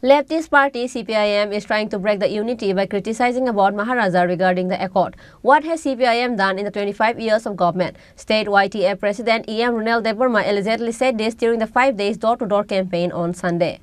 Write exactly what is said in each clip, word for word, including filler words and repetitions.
Leftist party C P I M is trying to break the unity by criticizing about Maharaja regarding the accord. What has C P I M done in the twenty-five years of government? State Y T F President E M Ronel Debbarma allegedly said this during the five days door-to-door campaign on Sunday.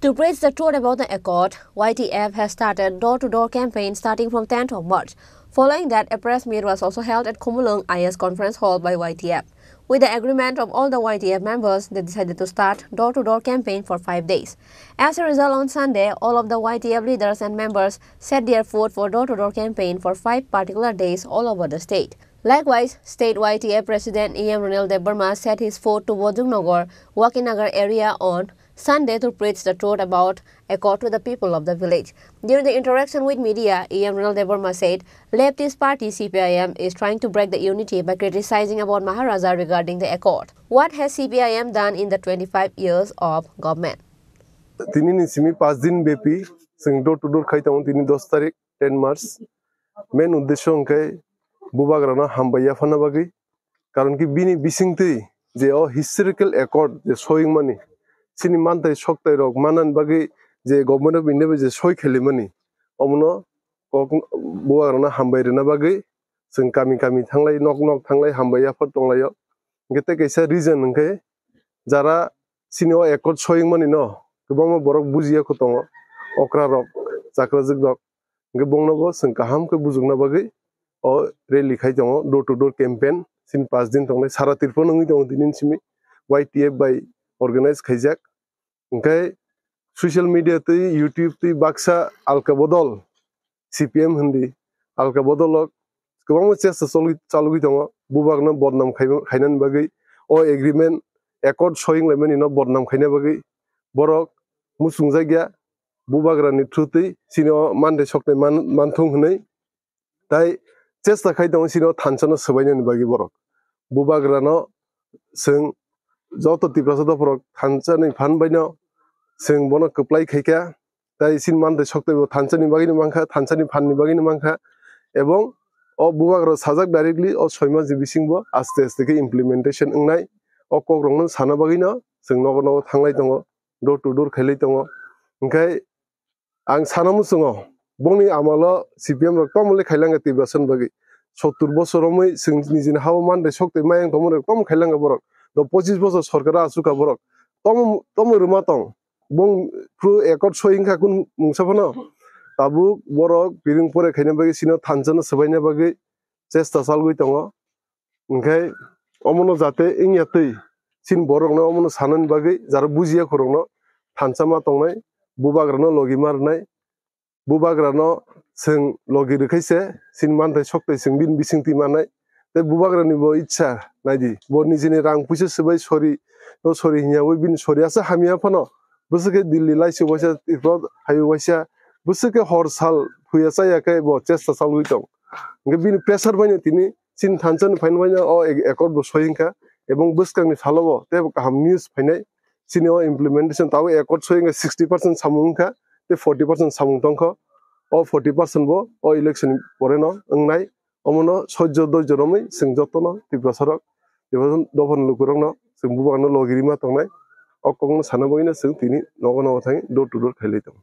To preach the truth about the accord, Y T F has started door-to-door campaign starting from tenth of March. Following that, a press meet was also held at Khumulwng I S Conference Hall by Y T F. With the agreement of all the Y T F members, they decided to start door-to-door campaign for five days. As a result, on Sunday, all of the Y T F leaders and members set their foot for door-to-door campaign for five particular days all over the state. Likewise, state Y T F President E M Ronel Debbarma set his foot to Bojongnagar, Wakinagar area on Sunday to preach the truth about accord to the people of the village. During the interaction with media, E M Ronel Debbarma said, leftist party C P I M is trying to break the unity by criticizing about Maharaja regarding the accord. What has C P I M done in the twenty-five years of government? Tini ni simi pas din bepi, chwng door to door khai tongo tini dos tarik, ten March. Main uddesho hwnkhe bubagrano hambai yaphana bagwi. Karon ki bini bisingtwi je o historical accord je soyingmani, chini mantai soktai rok manani bagwi je Government of India bai je soi khelimani, omono kok bubagrano hambai rwna bagwi chwng kami kami thanglai, nok nok thanglai hambai yaphar tonglaio. Hwnkhe tei kaisa reason hwnkhe jara chini o accord soyingmani no kwbangma borok bujiya kho tongo, okra rok, chakrajwk rok. Hwnkhe bongno bo chwng kaham khe bujukna bagwi o rally khai tongo, door to door campaign chini pas din tongnai, sara Tripura wngwi tongo tini simi Y T F bai organize khaijak. Hwnkhe social media twi, YouTube twi baksa alka bodol C P M hindi, alka bodol o kwbangma chesta chalwi, chalwi tongo, bubagno bodnam khai-, khainani bagwi, o agreement, accord soying laimani no bodnam khaina bagwi. Borok muchungjakya, bubagrani through twi chini o mantai soktai man-, manthung hwnwi. Tai chesta khai tongo chini o thansa no swbainani bagwi borok. Bubagrano chwng joto Tiprasa dopharok thansa ni phan baino chwng bono kwplai khaikha. Tai chini mantai soktai bo thansa ni bagwi no mankha, thansa ni phan ni bagwi no mankha. Ebong o bubagra sajak directly o soi mas ni bising bo aste aste khe implementation wngnai. O kok rok no sana bagwi no chwng nogo nogo thanglai tongo, door to door khailai tongo. Hwnkhe ang sana muchungo, bongni amalo C P M rok tomole khailangkha Tiprasa ni bagwi. Sottur bosor romwi chwng nijini hao mantai soktai mayang tongmani rok tom khailangkha borok. Do pochis bosor sorkar o achukha borok. Tom, tom rwma tong. Bong phru accord soi wngkha kun mungsa phano. Tabuk borok piring pore khaina bagwi chini o thansa no swbaina bagwi chesta chalwi tongo. Hwnkhe omono jate wngya twi chini borokno omono sanani bagwi jara bujiya khorokno thansa ma tongnai, bubagrano logi ma rwnai, bubagrano chwng logi rwkhai se chini mantai soktai chwng bini bisingtwi mannai. Tei bubagrani bo ichha naidi, bo nijini rang puisa swbai sori, no sori hinya wi bini sori asa hamya phano bwswk khe Delhi laisuk waisa, Tripura hai waisa, bwswk khe hor sal phuya chaya khe bo chesta chalwi tong. Hwnkhe bini pressure baino tini chini thansa ni phaino baino o accord bo soi wngkha, ebong bwskang ni salo bo teibo kaham news phainai. Chini o implementation tabuk accord soi wngkha sixty percent samung wngkha, tei forty percent samung tongkha. O forty percent bo o election ni pore no wngnai. Omono sojjo doijo romwi chwng jotono Tiprasa rok, Tiprasa dophani lukurokno chwng bubakno logi rima tongnai. O kokno sana bagwino chwng tini nogo nogo thangwi door to door khailai tongo.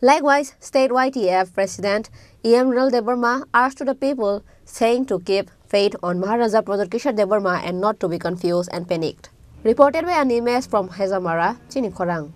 Likewise, state Y T F President E M Ronel Debbarma urged to the people, saying to keep faith on Maharaja Pradyot Kishore Debbarma and not to be confused and panicked. Reported by Animesh from Hezamara, Chini Khorang.